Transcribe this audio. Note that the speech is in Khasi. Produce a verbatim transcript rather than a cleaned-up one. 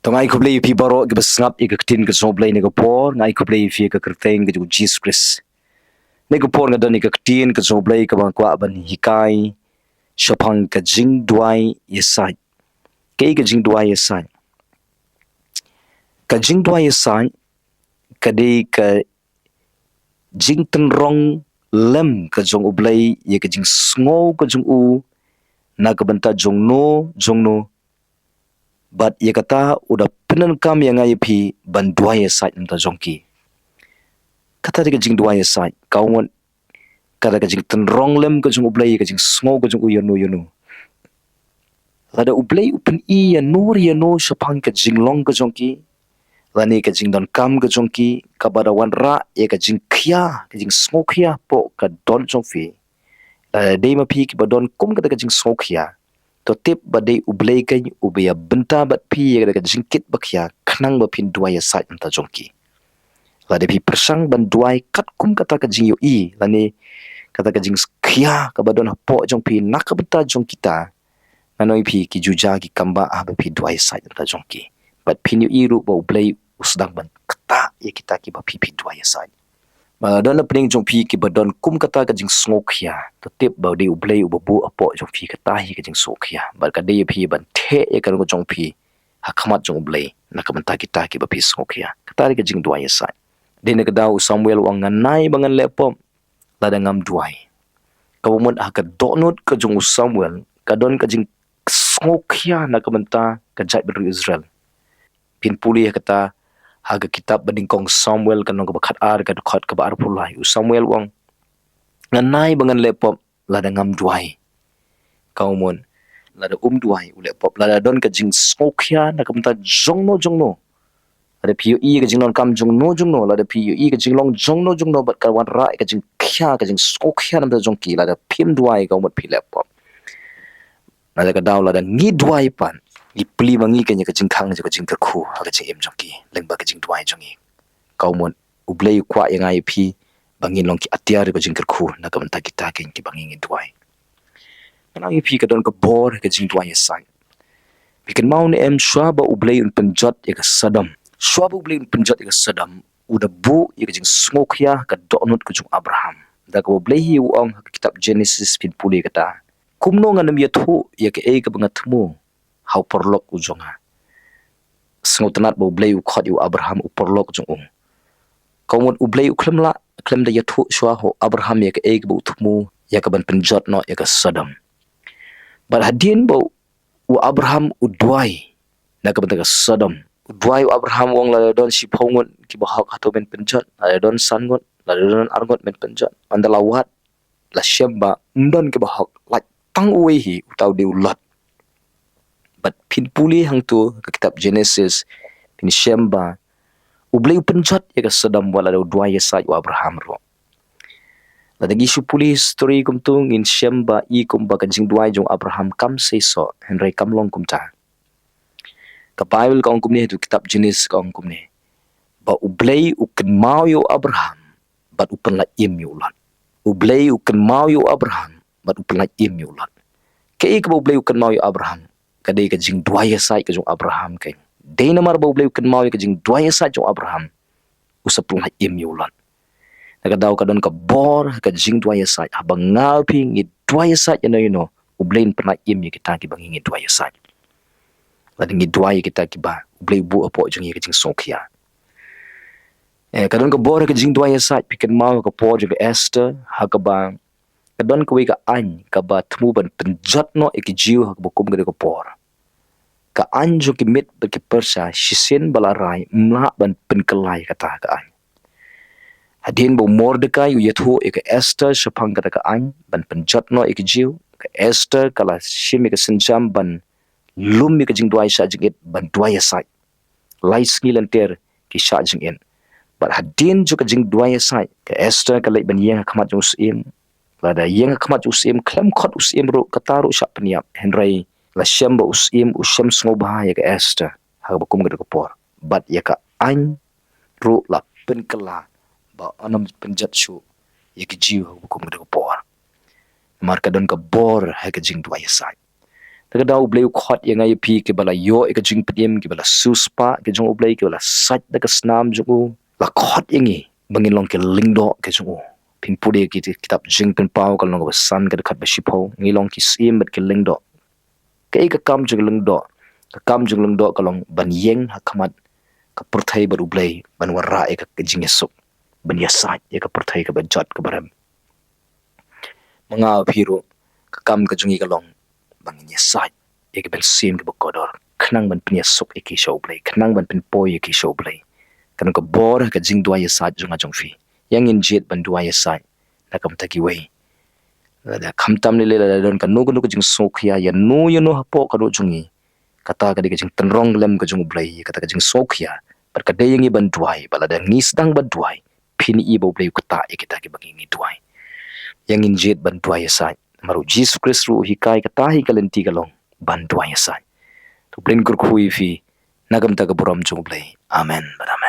To nga ai khublei ïa phi baroh kiba sngap ïa ka ktien ka jong U Blei ha kane ka por, nga ai khublei ïa phi ha ka kyrteng ka jong U Jisu Khrist. Ha kane ka por nga don ïa ka ktien ka jong U Blei kaba nga kwah ban hikai shaphang ka jingduwai ïasaid. Kaei ka jingduwai ïasaid? Ka jingduwai ïasaid ka dei ka jingtynrong lem ka jong U Blei ïa ka jingsngew ka jong u na ka bynta jongno jongno, bad ïa kata u da pyndonkam ïa nga ïa phi ban duwai ïasaid na ka bynta jong ki. Kata dei ka jingduwai ïasaid, ka mut kata ka jingtynrong lem ka jong U Blei ïa ka jingsngew ka jong u ïano ïano. Lada U Blei u pyni ïano ïano shaphang ka jinglong ka jong ki, lane ka jingdonkam ka jong ki, kaba da wanrah ïa ka jingkhia, ka jingsngewkhia hapoh ka dohnud jong phi. Lada dei ma phi kiba don kum kata ka jingsngewkhia, to tip ba dei U Blei keiñ uba ïa bynta bad phi ïa kata ka jingkit ba khia khnang ba phin duwai ïasaid na ka bynta jong ki. Lada phi pyrshang ban duwai katkum kata ka jingïohi lane kata ka jingkhia kaba don hapoh jong phi na ka bynta jong kita, nga ong ïa phi ki ju jia ki kambah haba phi duwai ïasaid na ka bynta jong ki. Bad phin ïohi ruh ba U Blei u sdang ban ktah ïa kita kiba phi phi duwai ïasaid. Ba don na pdeng jong phi kiba don kum kata ka jingsngewkhia, to tip ba dei U Blei uba buh hapoh jong phi kata hi ka jingsngewkhia. Bad ka dei ïa phi ban theh ïa ka rung jong phi ha khmat jong U Blei na ka bynta kita kiba phi sngewkhia. Kata dei ka jingduwai ïasaid. Dei na ka daw u Samuel u ong, ngan ai ba ngan leh pop lada ngam duwai. Kaba mut ha ka dohnud ka jong u Samuel ka don ka jingsngewkhia na ka bynta ka jaitbynriew Israel. Phin pule ha kata ha ka kitab ba nyngkong Samuel ka lynnong kaba khatar ka dkhot kaba arphew lai. U Samuel u ong, ngan ai ba ngan leh pop lada ngam duwai. Ka mut lada um duwai u leh pop, lada don ka jingsngewkhia na ka bynta jongno jongno. Lada phi ïohi ka jingdonkam jongno jongno, lada phi ïohi ka jinglong jongno jongno bad ka wanrah ka jingkhia, ka jingsngewkhia na ka bynta jong ki, lada phim duwai ka mut phi leh pop. Lada ka daw lada ngi duwai pat, ngi plie ma ngi kane ka jingkhang jong ka jingkyrkhu ha ka jingim jong ki lyngba ka jingduwai jong ngi. Ka mut U Blei u kwah ïa nga ïa phi ba ngin long ki atiar ka jingkyrkhu na ka bynta kita keiñ kiba ngi ngi duwai. Nga ong ïa phi ka don ka bor ka jingduwai ïasaid. Phi kynmaw ne em, shuwa ba U Blei un pynjot ïa ka Sodom, shuwa ba U Blei un pynjot ïa ka Sodom, u da buh ïa ka jingsngewkhia ka dohnud ka jong u Abraham. Da kaba U Blei hi u ong ha ka kitab Genesis, phin pule kata, kumno ngan ym ïathuh ïa kaei kaba nga thmu ha u paralok u jong nga. Sngewtynnad ba U Blei u khot ïa u Abraham u paralok jong u. Ka mut U Blei u khlem lah, khlem da ïathuh shuwa ha u Abraham ïa kaei kaba u thmu ïa kaban pynjot noh ïa ka Sodom. Bad hadien ba u Abraham u duwai na ka bynta ka Sodom, u duwai u Abraham u ong, lada don shiphew ngut kiba hok, hato men pynjot? Lada don san ngut, lada don ar ngut, men pynjot? Ynda la wad, la shem ba ym don kiba hok, lait tang uwei hi, uta u dei u Lot. Bad phin pule hangto ka kitab Genesis, phin shem ba U Blei u pynjot ïa ka Sodom wat la da u duwai ïasaid u Abraham ruh. Lada ngi shu pule history kumto, ngin shem ba i kumba ka jingduwai jong u Abraham kam seisoh, hynrei kam long kumta. Ka Baibl ka ong kumne, ha u kitab Genesis ka ong kumne, ba U Blei u kynmaw ïa u Abraham bad u pynlait im ïa u Lot. U Blei u kynmaw ïa u Abraham bad u pynlait im ïa u Lot. Kaei kaba U Blei u kynmaw ïa u Abraham? Ka dei ka jingduwai ïasaid ka jong u Abraham keiñ. Dei namar ba U Blei u kynmaw ïa ka jingduwai ïasaid jong u Abraham, u sa pynlait im ïa u Lot. Na ka daw ka don ka bor ka jingduwai ïasaid. Haba nga phi ngi duwai ïasaid ïano ïano, U Blei un pynlait im ïa kita kiba ngi ngi duwai ïasaid. Lada ngi duwai ïa kita kiba U Blei u buh hapoh jong ngi ka jingsngewkhia. Eh, ka don ka bor ka jingduwai ïasaid. Phi kynmaw ka por jong ka Esther, ha kaba ka don kawei ka aiñ kaba thmu ban pynjot noh ïa ki Jiw ha kaba kum ka dei ka por. Ka aiñ jong ki Mid bad ki Persia, shisien ba la rai, ym lah ban pynkylla ïa kata ka aiñ. Hadien ba u Mordekai u ïathuh ïa ka Esther shaphang kata ka aiñ ban pynjot noh ïa ki Jiw, ka Esther ka la shim ïa ka sienjam ban lum ïa ka jingduwai shah jingit, ban duwai ïasaid. Lai sngi lynter ki shah jingit. Bad hadien jong ka jingduwai ïasaid, ka Esther ka leit ban ïeng ha khmat jong u syiem. Lada ïeng ha khmat jong u syiem, khlem khot u syiem ruh, kata ruh shah pynïap. Hynrei la shem ba u syiem u shem sngewbha ïa ka Esther ha kaba kum ka dei ka por. Bad ïa ka aiñ ruh la pynkylla ba ym pynjot shuh ïa ki Jiw ha kaba kum ka dei ka por. Namar ka don ka bor ha ka jingduwai ïasaid. Te ka daw U Blei u khot ïa nga ïa phi kiba la ïoh ïa ka jingpynim, kiba la siewspah ka jong U Blei, kiba la sait da ka snam jong u, la khot ïa ngi ba ngin long ki lyngdoh ka jong u. Phin pule ki kitab Jingpynpaw ka lynnong kaba san ka dkhot ba shiphew, ngi long ki syiem bad ki lyngdoh. Kaei ka kam jong lyngdoh? Ka kam jong lyngdoh ka long ban ïeng ha khmat ka pyrthei bad U Blei, ban wanrah ïa ka jingïasuk, ban ïasaid ïa ka pyrthei kaba jot kaba rem. Ma nga phi ruh, ka kam ka jong ngi ka long ban ngin ïasaid ïa ki mynsiem kiba kordor, khnang ban pynïasuk ïa ki sha U Blei, khnang ban pynpoi ïa ki sha U Blei. Kane ka bor ka jingduwai ïasaid jong nga jong phi. Ïa ngin jied ban duwai ïasaid na ka bynta kiwei. Lada khamtam lei lei lada don kano kano ka jingsngewkhia ïa no ïa no hapoh ka doh jong ngi, kata ka dei ka jingtynrong lem ka jong U Blei ïa kata ka jingsngewkhia bad ka dei ïa ngi ban duwai, bad lada ngi sdang ban duwai, phin i ba U Blei u ktah ïa kita kiba ngi ngi duwai. Ïa ngin jied ban duwai ïasaid. Namar U Jisu Khrist ruh u hikai kata hi ka lynti ka long ban duwai ïasaid. To U Blei un kyrkhu ïa phi na ka bynta ka burom jong U Blei. Amen bad amen.